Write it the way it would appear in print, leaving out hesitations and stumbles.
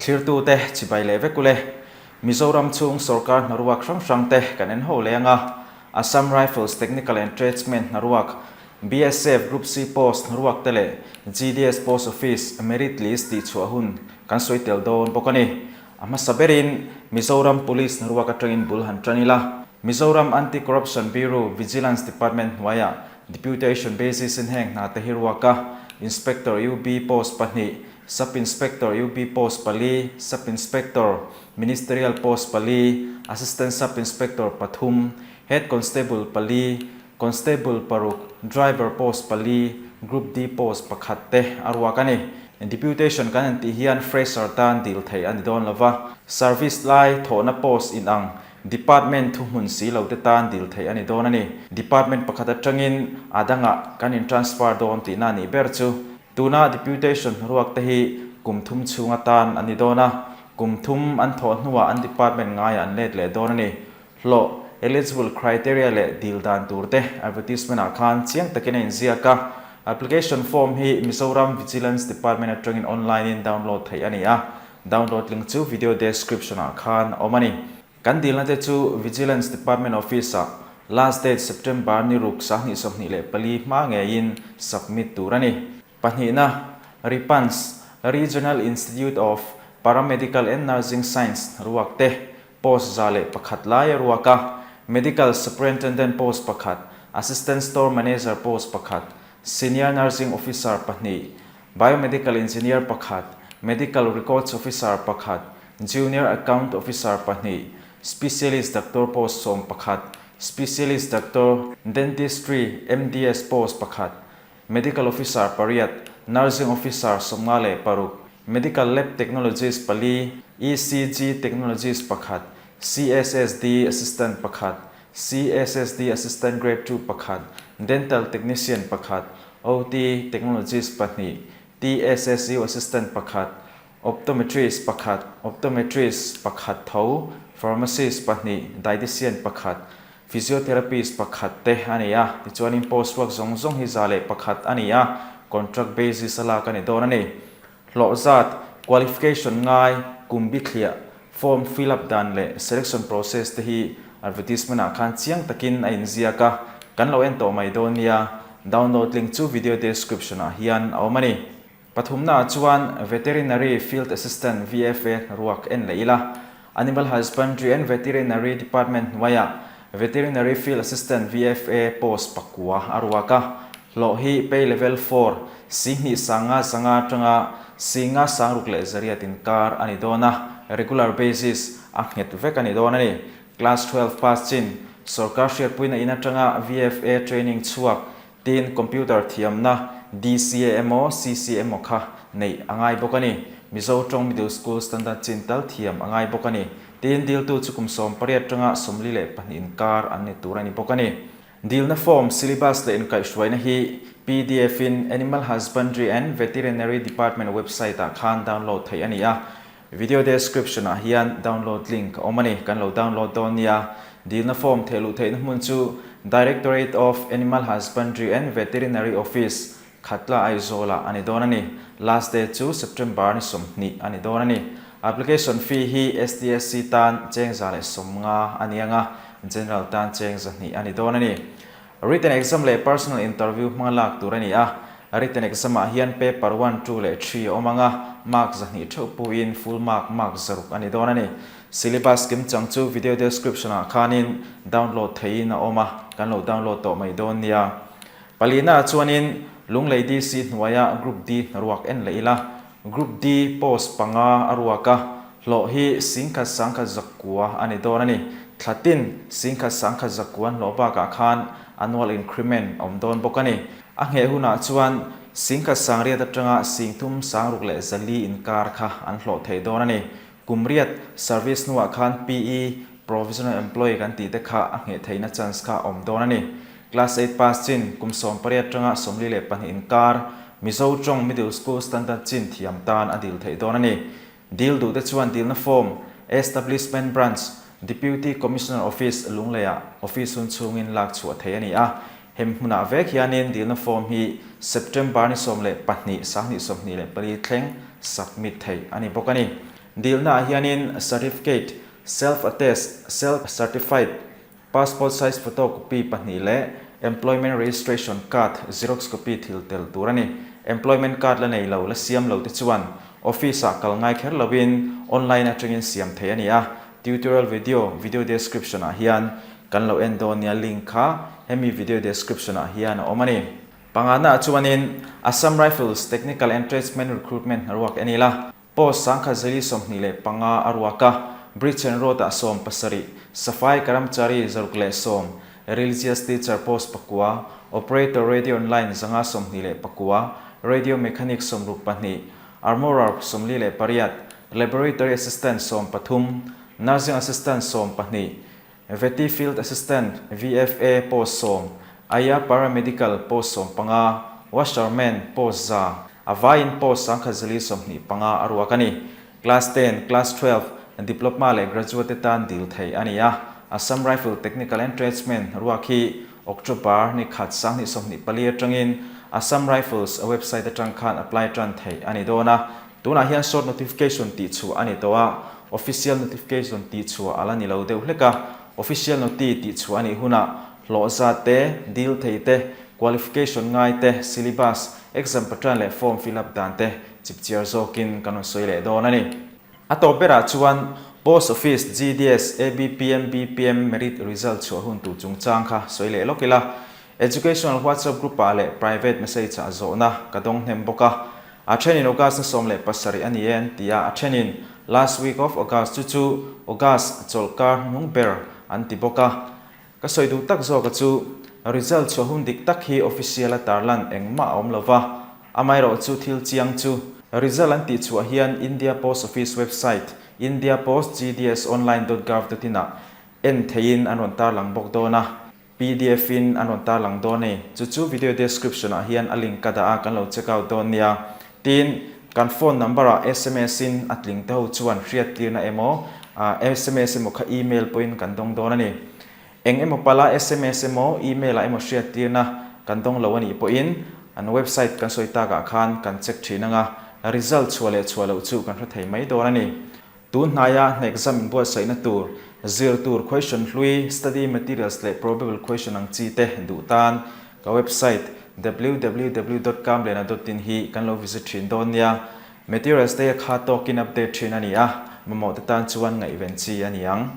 Thlirtute chibai leh vek ule. Mizoram chhung sorkar hnaruak hrang hrangte kan en ho leng a, Assam Rifles Technical and Tradesmen hnaruak, BSF Group C Post hnaruak te leh GDS Post Office Merit List tihchhuah hun kan sawi tel dawn bawk a ni. A hmasa berin Mizoram Police hnaruak atangin bul han tan ila, Mizoram Anti-Corruption Bureau Vigilance Department hnuaiah Deputation basis-in heng hna te hi ruak a, Inspector UB Post pahnih, Sub Inspector UB Post pali, Sub Inspector, Ministerial Post pali, Assistant Sub Inspector pathum, Head Constable pali, Constable paruk, Driver Post pali, Group D Post pakhat te a ruak a ni. Deputation kan han tih hian fresher tan dil theih a ni dawn lova, Service lai thawhna post inang Department thuhmun si lo te tan dil theih a ni dawn a ni. Department pakhat atangin a dangah kan in transfer dawn tihna a nih ber chu. Tuna deputation hnaruak te hi kum thum chhung atan an ni dawn a, kum thum an thawh hnuah an department ngaiah an let leh dawn a ni. Hlawh, eligible criteria leh dil dan tur te advertisement ah khan chiang takin a inziak a. Application form hi Mizoram Vigilance Department atangin online in download theih a ni a, download link chu video description ah khan a awm a ni. Kan dilna te chu Vigilance Department Office ah last date September ni ruk 2024 hma ngeiin submit tur a ni. Pahnihna, RIPANS, Regional Institute of Paramedical and Nursing Science ruak te post 101 lai a ruak a, Medical Superintendent post pakhat, Assistant Store Manager post pakhat, Senior Nursing Officer pahnih, Biomedical Engineer pakhat, Medical Records Officer pakhat, Junior Account Officer pahnih, Specialist Doctor post 11, Specialist Doctor, Dentistry, MDS post pakhat, Medical Officer pariat, Nursing Officer 56, Medical Lab Technologist pali, ECG Technologist pakhat, CSSD Assistant pakhat, CSSD Assistant Grade Two pakhat, Dental Technician pakhat, OT Technologist pahnih, TSSU Assistant pakhat, Optometrist pakhat, Optometrist pakhat tho, Pharmacist pahnih, Dietician pakhat, Physiotherapist pakhat te a ni a. Tichuanin post work zawng zawng hi 101 a ni a, contract basis a lak a ni dawn a ni. Hlawh zat, qualification ngai, kum bithliah, form fill up dan leh selection process te hi advertisement ah khan chiang takin a inziak a, kan lo en tawh mai dawn nia. Download link chu video description ah hian a awm a ni. Pathumnaah chuan Veterinary Field Assistant, VFA, ruak en leh ila. Animal Husbandry and Veterinary Department hnuaiah Veterinary Field Assistant, VFA, post pakua a ruak a. Hlawh hi pay level four, 2500 atanga 5600 inkar a ni dawn a, regular basis a nghet vek a ni dawn a ni. Class 12 pass chin, sorkar hriatpuina in atanga VFA training chhuak Tin, computer thiamna DCA emaw CC emaw kha neih a ngai bawk a ni. Mizo tawng Middle School Standard chin tal thiam a ngai bawk a ni. Tin, diltu chu kum 18 atanga 42 inkar an ni tur a ni bawk a ni. Dilna form, syllabus leh inkaihhruaina hi pdf in Animal Husbandry and Veterinary Department website ah khan download theih a ni a. Video description ah hian download link a awm a ni, kan lo download dawn nia. Dilna form thehluh theihna hmun chu Directorate of Animal Husbandry and Veterinary Office, Khatla Aizawl ah a ni dawn a ni. Last date chu September ni 20 a ni dawn a ni. Application fee hi STSC tan cheng 150 a ni ang a, General tan cheng 200 a ni dawn a ni. Written exam leh personal interview hmanga lak tur a ni a, written exam ah hian paper one, two leh three a awm ang a, mark 200 theuh puhin full mark mark 600 a ni dawn a ni. Syllabus kimchang chu video description ah khanin download theihin a awm a, kan lo download tawh mai dawn nia. Palina ah chuanin Lunglei DC hnuaia Group D hnaruak en leh ila, Group D post panga a ruak a, hlawh hi 19,900 a ni dawn a ni. Thla tin 19,900 an hlawh bakah khan annual increment a awm dawn bawk a ni. A ngheh hunah chuan 1800 atanga 3604 inkar kha an hlawh thei dawn a ni. Kum riat service hnuah khan PE, Provisional Employee kan tih te kha a ngheh theihna chance kha a awm dawn a ni. Class eight pass chin kum 18 atanga 42 inkar Mizo tawng Middle School Standard chin thiam tan a dil theih dawn a ni. Dil duhte chuan dilna form Establishment Branch, Deputy Commissioner Office Lungleiah office hun chhungin lak chhuah theih a ni a. Hem hmunah vek hianin dilna form hi September ni 12 2024 thleng submit theih a ni bawk a ni. Dilnaah hianin certificate, self-attest, self-certified, passport size photo copy pahnih leh employment registration card xerox copy thil tel tur a ni. Employment card la nei lo, la siam lo te chuan office ah kal ngai kher lovin online atangin siam theih a ni a. Tutorial video, video description ah hian kan lo en dawn nia link kha hemi video description ah hian a awm a ni. Pangana ah chuanin Assam Rifles Technical and Tradesmen Recruitment hnaruak en ila. Post 1045 a ruak a, Bridge and Road ah 17, Safai Karamchari 110, Religious Teacher post pakua, Operator Radio Online 529, Radio Mechanic 62, Armourer 48, Laboratory Assistant 13, Nursing Assistant 12, Vety Field Assistant, VFA, post 10, Aia Paramedical post 15, Washerman post 100, a vaiin post 1025 a ruak a ni. Class ten, Class 12, Diplopma leh Graduate te tan dil theih a ni a. Assam Rifle Technical and Tradesmen ruak hi October ni khat 2024 atangin Assam Rifles website atang khan apply tan theih a ni dawn a. Tunah hian short notification tih chhuah a ni tawh a, official notification tih chhuah a la ni lo deuh hlek a. Official noti tih chhuah a nih hunah hlawh zat te, dil thei te, qualification ngai te, syllabus, exam pattern leh form fill up dan te chipchiar zawkin kan rawn sawi leh dawn a ni. A tawp berah chuan Post Office, GDS, ABPM, BPM merit result chhuah hun tur chungchang kha sawi leh lawk ila. Educational WhatsApp group ah leh private message ah zawhna ka dawng hnem bawk a. A thenin August na 17 a ni e an ti a, a thenin last week of August chu chu August chawlhkar hnuhnung ber an ti bawk a. Ka sawi duh tak zawka chu result chhuah hun dik tak hi official a tarlan engmah a awm lo va, amaherawh chu thil chiang chu result an tih chhuah hian India Post Office website indiapostgdsonline.gov.in ah en theihin an rawn tarlang bawk dawn a. Pdf in an rawn tarlang dawn e. Chu chu video description ah hian a link ka dah a kan lo check out dawn nia. Tin, kan phone number ah sms in a tling te ho chuan hriat tirna emaw sms emaw kha email pawhin kan dawng dawn a ni. Eng emaw pala sms emaw email ah emaw hriat tirna kan dawng lo a nih pawhin an website kan sawi tak ah khan kan check thin anga result chhuah leh chhuah loh chu kan hre thei mai dawn a ni. Tun hnaia hna exam inbuatsaihna tur, zir tur question hlui, study materials leh probable question ang chi te duh tan ka website www dot kamlena dot in hi kan lo visit thin dawn nia. Materials te kha tawkin update thin a ni a, mamawh te tan chuan ngaihven chi a ni ang.